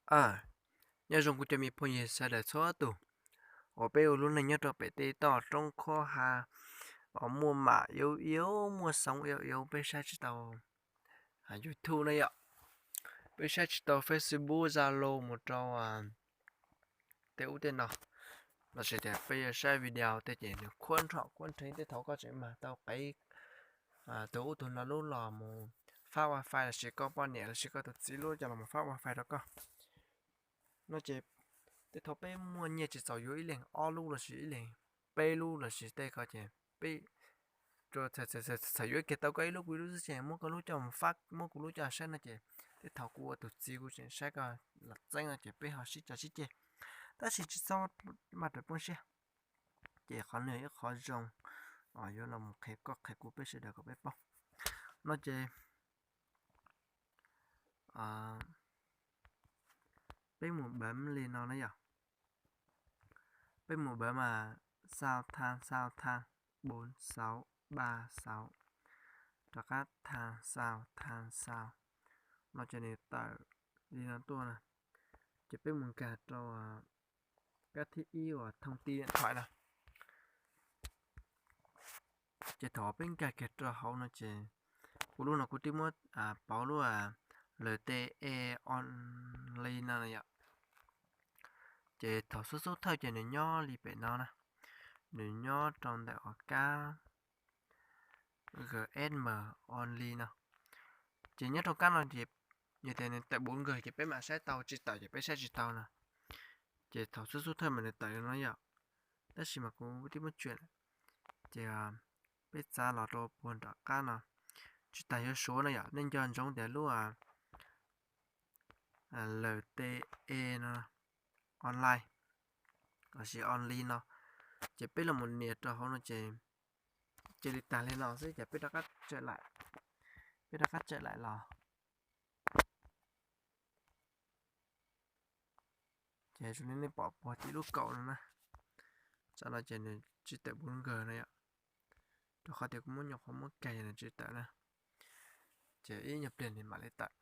Nyob zoo kuv cov me phooj ywg sawv daws txhua tus uas peb ua lub neej nyob rau pem tej toj roob khuab hav, uas muaj mam iau iau, muaj xoob iau iau, peb saib tsis tau YouTube na yom, peb saib tsis tau Facebook, Zalo mus rau tej ub tej no, los sis tias peb yuav saib video tej ces nws khuab nrho khuab nrhev, tej thaum koj tseem mag tau qev tus ub tus no lub los mus fab wifi, los sis koj poj niam los sis koj tus txiv lub coj los mus fab wifi rau koj. No ces tej thaum peb muaj nyiaj tsis txaus yuav ib leeg ob lub los sis ib leeg peb lub los sis tej ko ces peb txawm yuav kiag tau koj ib lub kuv ib lub xwb ces muab koj lub coj mus fab, muab kuv lub coj saib no ces tej thaum kuv ua tus txiv kuv tseem saib koj los txeeb no ces peb ho sib tso sib ceg, tab sis tsis txhob maj rawm poob siab. Ces qhov no yog ib qhov zoo uas yuav los mus qhia koj qhia kuv peb sawv daws kom peb paub. No ces peb mus npawb li no na yom. Peb mus npawb mas xau thas xau thas bốn sáu ba sáu, rov qab thas xau thas xau. No ces nws tawm li no tuaj na. Ces peb mus nkag rau kab thib ib uas thoob tij điện thoại no. Ces thaum peb nkag kiag rau hauv no ces kuv lub no kuv twb muab pauv lub LTE only no yom. Ces thaum xub xub thawj ces nws nyob li pem no na, nws nyob rau ntawm uas kab GSM only no. Ces nyob rau kab no ces yog tias nws tawm bốn G ces peb mam saib tau, tsis tawm ces peb saib tsis tau no. Ces thaum xub xub thawj mas nws tawm li no yom, tab sis mas kuv twb muab tshem lawm. Ces peb txav los rau puag nram qab no, tsis tas yuav suav no yom, nej nco ntsoov tias lub LTE no, online los sis only no, ces peb los mus nias rau hauv no ces cia li tag li no xwb ces peb rov qab, peb rov qab tsawm laim los. Ces zoo li nej pom puag tim lub kaum no na, tsam no ces nws tsis tawm bốn G no yom, rau qhov tias kuv muab nyuam qhuav muab kag yog nws tsis tawm na, ces ib nyuag pliag nws mam li tawm.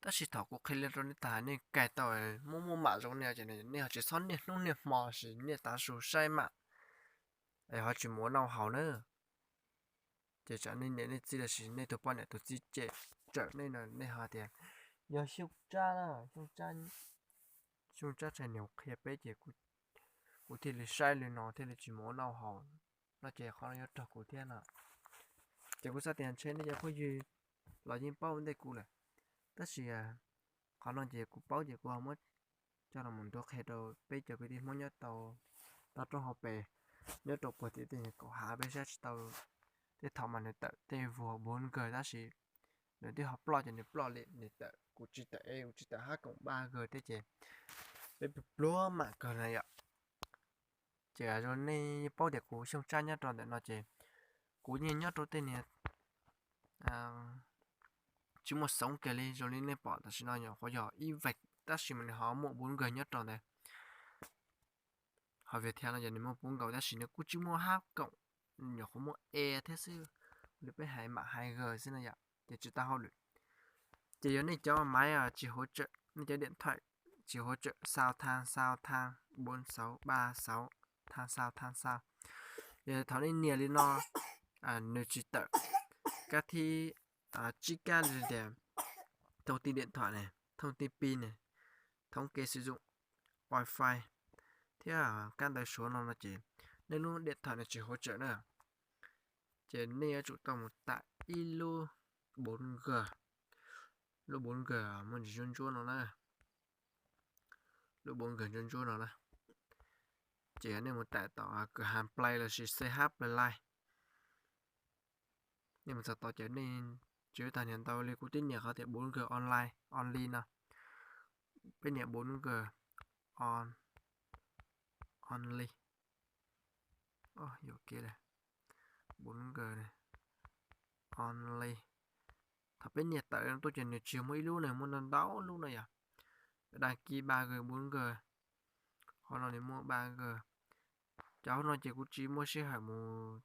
Tab sis thaum kuv qhia li rau nej tag nej kag tau muaj muaj mam zoo nej ces nej ho tsis txhob niaj hnub niaj hmo sis niaj tav su saib mam, es ho tsis mus ua noj haus na. Ces tsam nej niam nej txiv los sis nej tus poj niam tus txiv cem tsawm nej no nej ho tias yog Xyooj Tsab na, Xyooj Tsab tseem niam qhia peb ces kuv thiaj li saib li no thiaj li tsis mus ua noj haus no ces qhov no yuav raug kuv thiab no. Ces kuv xav tias ntshe nej cov phooj ywg los yeej paub ua ntej kuv lawm, tab sis qhov no ces kuv paub ces kuv ho muab coj los mus ntuav qhia rau peb cov kwv tij Hmoob nyob tau toj roob hauv pes, nyob rau puag tim tej kaum hav peb saib tsis tau. Tej thaum mas nws tawm tej vuag bốn G tab sis nws twb ho ploj ces nws ploj li, nws tawm kuv tsis tawm es kuv tsis tawm hab koom ba G thiab ces peb pluag mam kawg na yom. Ces zoo nej yeej paub tias kuv Xyooj Tsab nyob rau ntawm no ces kuv yeej nyob rau tej niag tsis muaj xoov kiag li. Zoo li nej pom tam sim no nyuam qhuav yog ib veis tab sis mas nws ho muaj bốn G nyob rau ntawd. Ho Viettel no ces nws muaj bốn G tab sis nws kuj tsis muaj hab koom, nyuam qhuav muaj e thiab xwb, li peb hais mam hais G xwb no yom, ces tsis tau hauj lwm. Ces yog nej cov maiv tsis hỗ trợ, nej cov điện thoại chỉ hỗ trợ sáu tháng sáu tháng bốn sáu ba sáu tháng sáu tháng sáu, yog thaum nej nias li no nws tsis tawm kab thib, tsib kab li tias thông tin điện thoại này, thông tin pin này, thống kê sử dụng wifi thiab kab ntawv suav no no ces nej lub điện thoại no tsis hỗ trợ na. Ces nej yuav tsum tau mus tải ib lub bốn G, lub bốn G muaj ntsis ntsuab ntsuab no na, lub bốn G ntsuab ntsuab no na. Ces nej mus tải tom cửa hàng Play lossis C H Play, nej mus txog tod ces nej tsis ua tag niam ntau li, kuv twb nias qhov tias bốn G online only no. Peb nias bốn G on, only, yuam kev, bốn G only. Thaum peb nias tawm tuaj ces nws tsis muaj ib lub na, muaj ntau ntau lub no yom. Đăng ký ba G bốn G, qhov no nws muaj ba G. Cov hauv no ces kuv tsis muaj sij hawm mus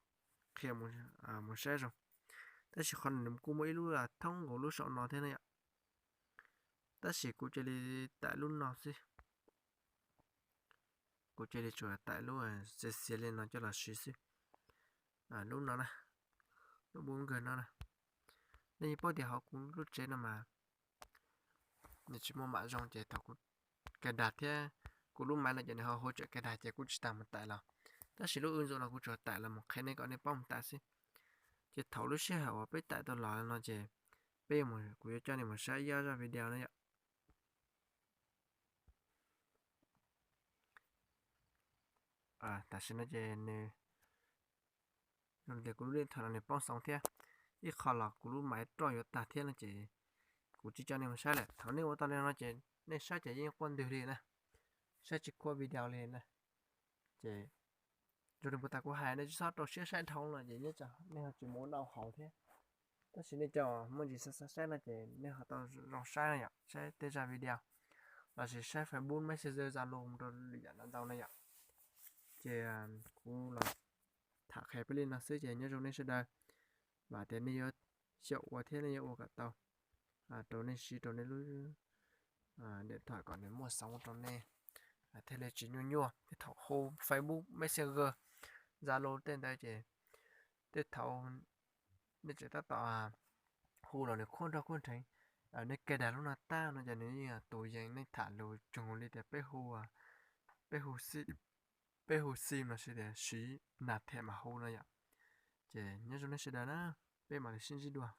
qhia mus saib zoo, tab sis qhov no nws kuj muaj ib lub thoob nkaus lub saum no thiab na yom. Tab sis kuv cia li taim lub no xwb. Kuv cia li tsuas taim lub xiav xiav li no coj los siv xwb. Lub no na, lub npub nkawg no na. Nej yeej paub tias hauv kuv lub tsev no mas nws tsis muaj mam zoo ces thaum kuv cais dag thiab kuv lub maiv no ces nws ho hu tsawm cais dag ces kuv tsis tas mus taim los. Tab sis lub wb ntxuv no kuv tsuas taim los mus qhia nej kom nej paub mus taim xwb. Ces thaum lub sij hawm uas peb taim tau los no ces peb, kuv yuav coj nej mus saib ib zaj video na yom. Tam sim no ces nws, kuv lub dej thaum no nws poob xoov thiab, ib qho los kuv lub maiv roj yuav tag thiab no ces kuv tsis coj nej mus saib lawm. Thaum nej ua tau li no ces nej saib ces yeej quaj ntwg li na, saib tsis khuab video li na. Ces zoo li puag ta kuv hais nej tsis txhob rau siab saib dhau no ces nyob tsam nej ho tsis mus ua noj haus thiab. Tab sis nej cov muaj ntsis xav saib no ces nej ho tau zoo saib no yom, saib tej zaj video lossis saib Facebook, Messenger, Zalo rau lwm yam no ntau no yom. Ces kuv los tham qhia peb li no xwb ces nyob zoo nej sawv daws. Vam tias nej yuav xyaum ua thiab nej yuav ua kom tau rau nej siv rau nej lub điện thoại kom nws muaj xoov rau nej thiaj li tsis nyuaj nyuaj. Tej thaum hu Facebook, Messenger, Zalo tej ntawd ces tej thaum nej tseem tab tom hu los nws khuab nroj khuab nrheev. Nej cài đặt lub no tag no ces nws yeej tus yees nej tham lus cuag li tias peb hu, peb hu sim lossis tias siv nas them mas hu no yom. Ces nyob zoo nej sawv daws na, peb mam li sib ntsib dua.